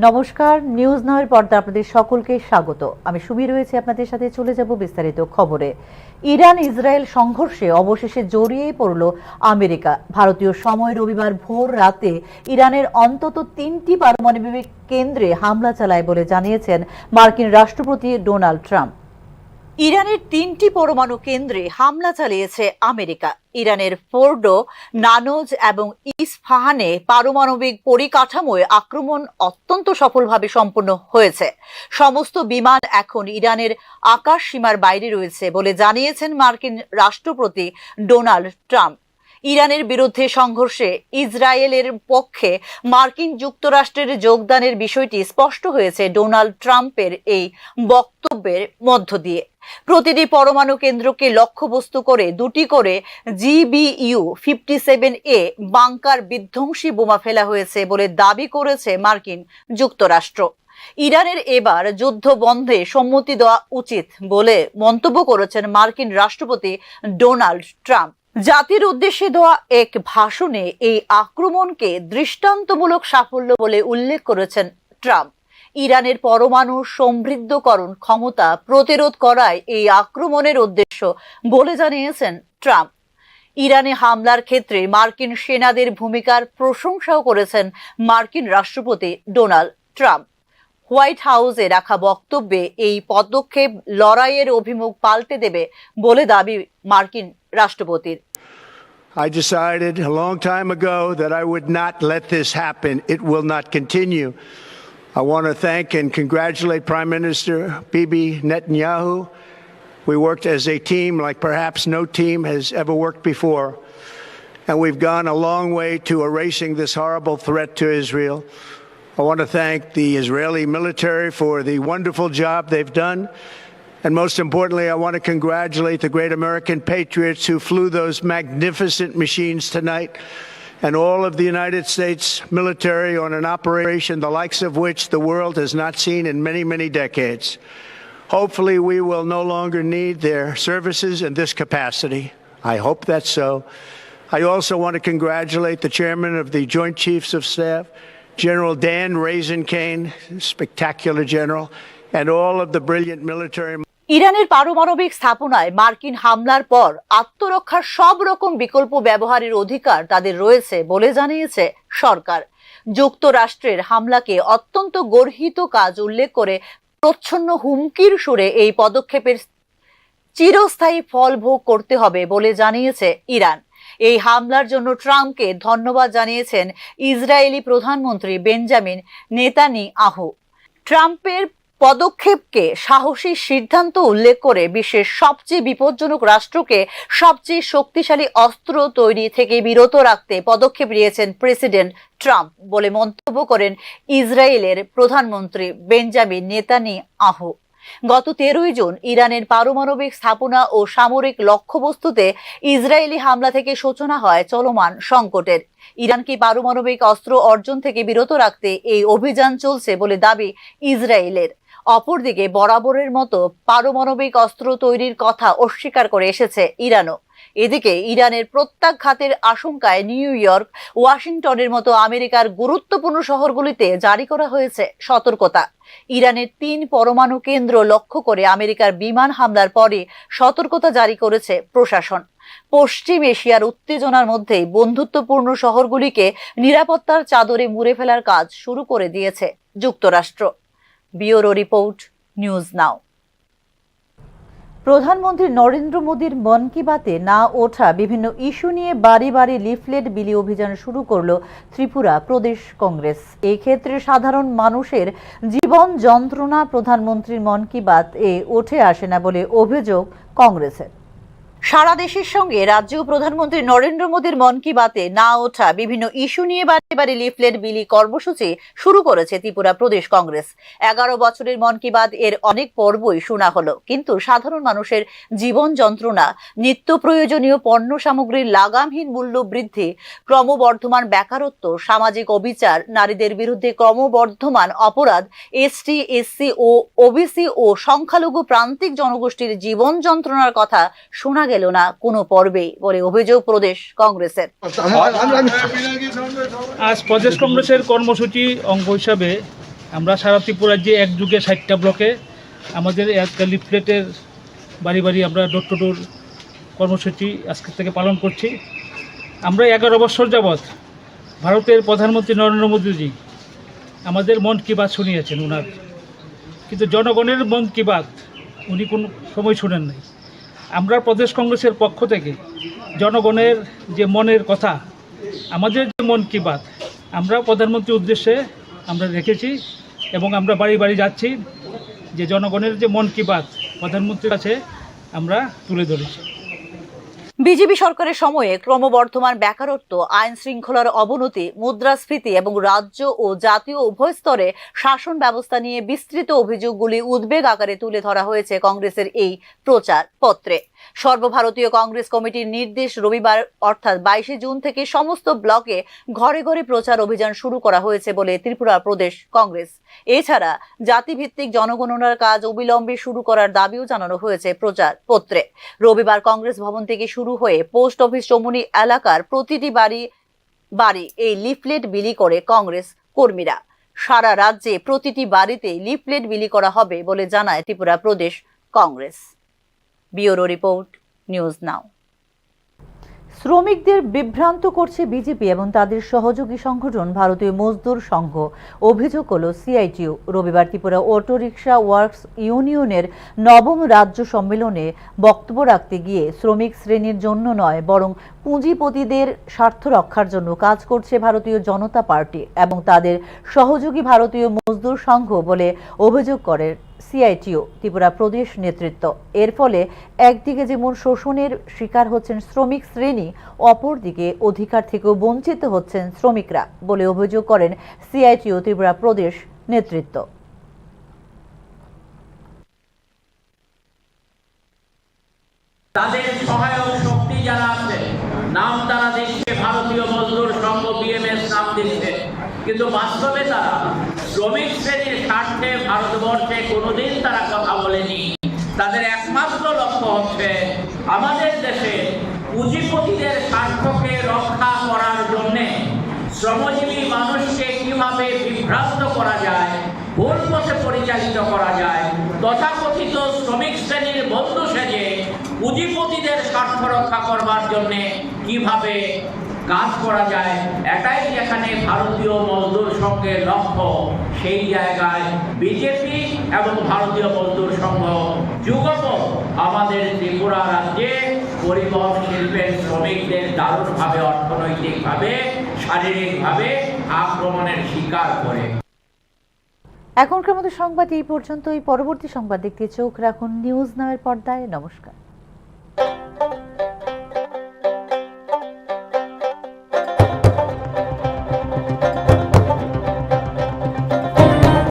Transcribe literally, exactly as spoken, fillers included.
নমস্কার, নিউজ নাওয়ের পর্দা আপনাদের সকলকে স্বাগত। আমি সুমি রয়েছি আপনাদের সাথে। চলে যাব বিস্তারিত খবরে। ইরান ইসরায়েল সংঘর্ষে অবশেষে জড়িয়ে পড়ল আমেরিকা। ভারতীয় সময় রবিবার ভোর রাতে ইরানের অন্তত তিনটি পারমাণবিক কেন্দ্রে হামলা চালায় বলে জানিয়েছেন মার্কিন রাষ্ট্রপতি ডোনাল্ড ট্রাম্প। ইরানের তিনটি পরমাণু কেন্দ্রে হামলা চালিয়েছে আমেরিকা। ইরানের ফোর্ডো, নানজ এবং ইস্পাহানে পারমাণবিক পরিকাঠামোয় আক্রমণ অত্যন্ত সফলভাবে সম্পন্ন হয়েছে। সমস্ত বিমান এখন ইরানের আকাশ সীমার বাইরে রয়েছে বলে জানিয়েছেন মার্কিন রাষ্ট্রপতি ডোনাল্ড ট্রাম্প। ইরানের বিরুদ্ধে সংঘর্ষে ইসরায়েলের পক্ষে মার্কিন যুক্তরাষ্ট্রের যোগদানের বিষয়টি স্পষ্ট হয়েছে ডোনাল্ড ট্রাম্পের এই বক্তব্যের মধ্য দিয়ে। প্রতিটি পরমাণু কেন্দ্রকে লক্ষ্যবস্তু করে দুটি করে জিবিইউ ফিফটি সেভেন এ বাংকার বিধ্বংসী বোমা ফেলা হয়েছে বলে দাবি করেছে মার্কিন যুক্তরাষ্ট্র। ইরানের এবার যুদ্ধ বন্ধে সম্মতি দেওয়া উচিত বলে মন্তব্য করেছেন মার্কিন রাষ্ট্রপতি ডোনাল্ড ট্রাম্প। জাতির উদ্দেশ্যে দেওয়া এক ভাষণে এই আক্রমণকে দৃষ্টান্তমূলক সাফল্য বলে উল্লেখ করেছেন ট্রাম্প। ইরানের পরমাণু সমৃদ্ধকরণ ক্ষমতা প্রতিরোধ করাই এই আক্রমণের উদ্দেশ্য বলে জানিয়েছেন ট্রাম্প। ইরানে হামলার ক্ষেত্রে মার্কিন সেনাদের ভূমিকার প্রশংসাও করেছেন মার্কিন রাষ্ট্রপতি ডোনাল্ড ট্রাম্প। হোয়াইট হাউসে রাখা বক্তব্যে এই পদক্ষেপ লড়াইয়ের অভিমুখ পাল্টে দেবে বলে দাবি মার্কিন রাষ্ট্রপতির। I decided a long time ago that I would not let this happen. It will not continue. I want to thank and congratulate Prime Minister Bibi Netanyahu. We worked as a team like perhaps no team has ever worked before. And we've gone a long way to erasing this horrible threat to Israel. I want to thank the Israeli military for the wonderful job they've done. And most importantly, I want to congratulate the great American patriots who flew those magnificent machines tonight and all of the United States military on an operation the likes of which the world has not seen in many, many decades. Hopefully, we will no longer need their services in this capacity. I hope that's so. I also want to congratulate the chairman of the Joint Chiefs of Staff, General Dan Raising Kane, spectacular general, and all of the brilliant military ইরানের পারমাণবিক স্থাপনায় মার্কিন হামলার পর আত্মরক্ষার সব রকম বিকল্প ব্যবহারের অধিকার তাদের রয়েছে বলে জানিয়েছে সরকার। যুক্তরাষ্ট্রের হামলাকে অত্যন্ত গর্হিত কাজ উল্লেখ করে প্রচ্ছন্ন হুমকির সুরে এই পদক্ষেপের চিরস্থায়ী ফল ভোগ করতে হবে বলে জানিয়েছে ইরান। এই হামলার জন্য ট্রাম্পকে ধন্যবাদ জানিয়েছেন ইসরায়েলি প্রধানমন্ত্রী বেঞ্জামিন নেতানিয়াহু। ট্রাম্পের পদক্ষেপকে সাহসী সিদ্ধান্ত উল্লেখ করে বিশ্বের সবচেয়ে বিপজ্জনক রাষ্ট্রকে সবচেয়ে শক্তিশালী অস্ত্র তৈরি থেকে বিরত রাখতে পদক্ষেপ নিয়েছেন প্রেসিডেন্ট ট্রাম্প বলে মন্তব্য করেন ইসরায়েলের প্রধানমন্ত্রী বেঞ্জামিন নেতানিয়াহু। গত তেরোই জুন ইরানের পারমাণবিক স্থাপনা ও সামরিক লক্ষ্যবস্তুতে ইসরায়েলি হামলা থেকে সূচনা হয় চলমান সংকটের। ইরানকে পারমাণবিক অস্ত্র অর্জন থেকে বিরত রাখতে এই অভিযান চলছে বলে দাবি ইসরায়েলের। অপরদিকে বরাবরের মতো পারমাণবিক অস্ত্র তৈরির কথা অস্বীকার করে এসেছে ইরানও। এদিকে ইরানের প্রত্যাঘাতের আশঙ্কায় নিউ ইয়র্ক, ওয়াশিংটনের মতো আমেরিকার গুরুত্বপূর্ণ শহরগুলিতে জারি করা হয়েছে সতর্কতা। ইরানের তিন পরমাণু কেন্দ্র লক্ষ্য করে আমেরিকার বিমান হামলার পরই সতর্কতা জারি করেছে প্রশাসন। পশ্চিম এশিয়ার উত্তেজনার মধ্যেই বন্ধুত্বপূর্ণ শহরগুলিকে নিরাপত্তার চাদরে মুড়ে ফেলার কাজ শুরু করে দিয়েছে যুক্তরাষ্ট্র। ব্যুরো রিপোর্ট, নিউজ নাও। প্রধানমন্ত্রী নরেন্দ্র মোদীর মন কি বাতে না ওঠা বিভিন্ন ইস্যু নিয়ে বাড়ি বাড়ি লিফলেট বিলি অভিযান শুরু করল ত্রিপুরা প্রদেশ কংগ্রেস। এই ক্ষেত্রে সাধারণ মানুষের জীবন যন্ত্রণা প্রধানমন্ত্রীর মন কি বাত এ উঠে আসে না বলে অভিযোগ কংগ্রেসের। সারা দেশের সঙ্গে রাজ্যেও প্রধানমন্ত্রী নরেন্দ্র মোদীর মন কি বাতে না ওঠা বিভিন্ন ইস্যু নিয়ে বাড়ি বাড়ি লিফলেট বিলি কর্মসূচি শুরু করেছে ত্রিপুরা প্রদেশ কংগ্রেস। এগারো বছরের মন কি বাত এর অনেক পর্বই শোনা হলো, কিন্তু সাধারণ মানুষের জীবন যন্ত্রণা, নিত্য প্রয়োজনীয় পণ্য সামগ্রীর লাগামহীন মূল্য বৃদ্ধি, ক্রমবর্ধমান বেকারত্ব, সামাজিক অবিচার, নারীদের বিরুদ্ধে ক্রমবর্ধমান অপরাধ, এসটি, এসসি ও ওবিসি ও সংখ্যালঘু প্রান্তিক জনগোষ্ঠীর জীবন যন্ত্রণার কথা শোনা গেল না কোনো পর্বেই বলে অভিযোগ প্রদেশ কংগ্রেসের। আজ প্রদেশ কংগ্রেসের কর্মসূচি অঙ্গ হিসাবে আমরা সারা ত্রিপুরা রাজ্যে এক যুগে ষাটটা ব্লকে আমাদের একটা লিফলেটের বাড়ি বাড়ি আমরা ডোর টু ডোর কর্মসূচি আজকে থেকে পালন করছি। আমরা এগারো বছর যাবৎ ভারতের প্রধানমন্ত্রী নরেন্দ্র মোদীজি আমাদের মন কি বাত শুনিয়েছেন ওনার, কিন্তু জনগণের মন কি বাত উনি কোনো সময় শুনেন নাই। আমরা প্রদেশ কংগ্রেসের পক্ষ থেকে জনগণের যে মনের কথা, আমাদের যে মন কি বাত, আমরা প্রধানমন্ত্রীর উদ্দেশ্যে আমরা রেখেছি এবং আমরা বাড়ি বাড়ি যাচ্ছি যে জনগণের যে মন কি বাত প্রধানমন্ত্রীর কাছে আমরা তুলে ধরেছি। বিজেপি সরকারের সময়ে ক্রমবর্ধমান বেকারত্ব, আইন শৃঙ্খলার অবনতি, মুদ্রাস্ফীতি এবং রাজ্য ও জাতীয় উভয় স্তরে শাসন ব্যবস্থা নিয়ে বিস্তৃত অভিযোগগুলি উদ্বেগ আকারে তুলে ধরা হয়েছে কংগ্রেসের এই প্রচার পত্রে। সর্বভারতীয় কংগ্রেস কমিটির নির্দেশ, রবিবার অর্থাৎ বাইশে জুন থেকে সমস্ত ব্লকে ঘরে ঘরে প্রচার অভিযান শুরু করা হয়েছে বলে ত্রিপুরা প্রদেশ কংগ্রেস। এছাড়া জাতিভিত্তিক জনগণনার কাজ অবিলম্বে শুরু করার দাবিও জানানো হয়েছে প্রচার পত্রে। রবিবার কংগ্রেস ভবন থেকে শুরু হয়ে পোস্ট অফিস চৌমুহনী এলাকার প্রতিটি বাড়ি বাড়ি এই লিফলেট বিলি করে কংগ্রেস কর্মীরা। সারা রাজ্যে প্রতিটি বাড়িতে লিফলেট বিলি করা হবে বলে জানায় Tripura Pradesh Congress. Bureau report, news now. শ্রমিকদের বিভ্রান্ত করছে বিজেপি এবং তাদের সহযোগী সংগঠন ভারতীয় মজদুর সংঘ, অভিযোগ করল সিআইটিইউ। রবিবার ত্রিপুরা অটোরিকশা ওয়ার্কস ইউনিয়নের নবম রাজ্য সম্মেলনে বক্তব্য রাখতে গিয়ে শ্রমিক শ্রেণীর জন্য নয়, বরং পুঁজিপতিদের স্বার্থ রক্ষার জন্য কাজ করছে ভারতীয় জনতা পার্টি এবং তাদের সহযোগী ভারতীয় মজদুর সংঘ বলে অভিযোগ করেন সিআইটিইউ ত্রিপুরা প্রদেশ নেতৃত্ব। এর ফলে একদিকে যেমন শোষণের শিকার হচ্ছেন শ্রমিক শ্রেণী, অপরদিকে অধিকার থেকেও বঞ্চিত হচ্ছেন শ্রমিকরা বলে অভিযোগ করেন সিআইটিইউ ত্রিপুরা প্রদেশ নেতৃত্ব। তাদের সহায়ক শক্তি যারা আছে, নাম তারা দিচ্ছে ভারতীয় মজদুর সংঘ, বিএমএস নাম দিচ্ছে, কিন্তু বাস্তবে তারা শ্রমিক শ্রেণীর স্বার্থে ভারতবর্ষে কোনোদিন তারা কথা বলেনি। তাদের একমাত্র লক্ষ্য হচ্ছে আমাদের দেশে পুঁজিপতিদের স্বার্থকে রক্ষা করার জন্যে শ্রমজীবী মানুষকে কিভাবে বিভ্রান্ত করা যায়, ভুল পথে পরিচালিত করা যায়, তথাকথিত শ্রমিক শ্রেণীর বন্ধু সেজে পুঁজিপতিদের স্বার্থ রক্ষা করবার জন্য কিভাবে কাজ করা যায়, এটাই যেখানে ভারতীয় মজদুর সংঘের লক্ষ্য, সেই জায়গায় বিজেপি এবং ভারতীয় মজদুর সংঘ যুগপৎ আমাদের ত্রিপুরা রাজ্যে পরিবহন শিল্পের শ্রমিকদের দারুণভাবে অর্থনৈতিকভাবে, শারীরিকভাবে আক্রমণের শিকার করে। এখনকার মতো সংবাদ এই পর্যন্তই। পরবর্তী সংবাদ দেখতে চোখ রাখুন নিউজ নামের পর্দায়। নমস্কার।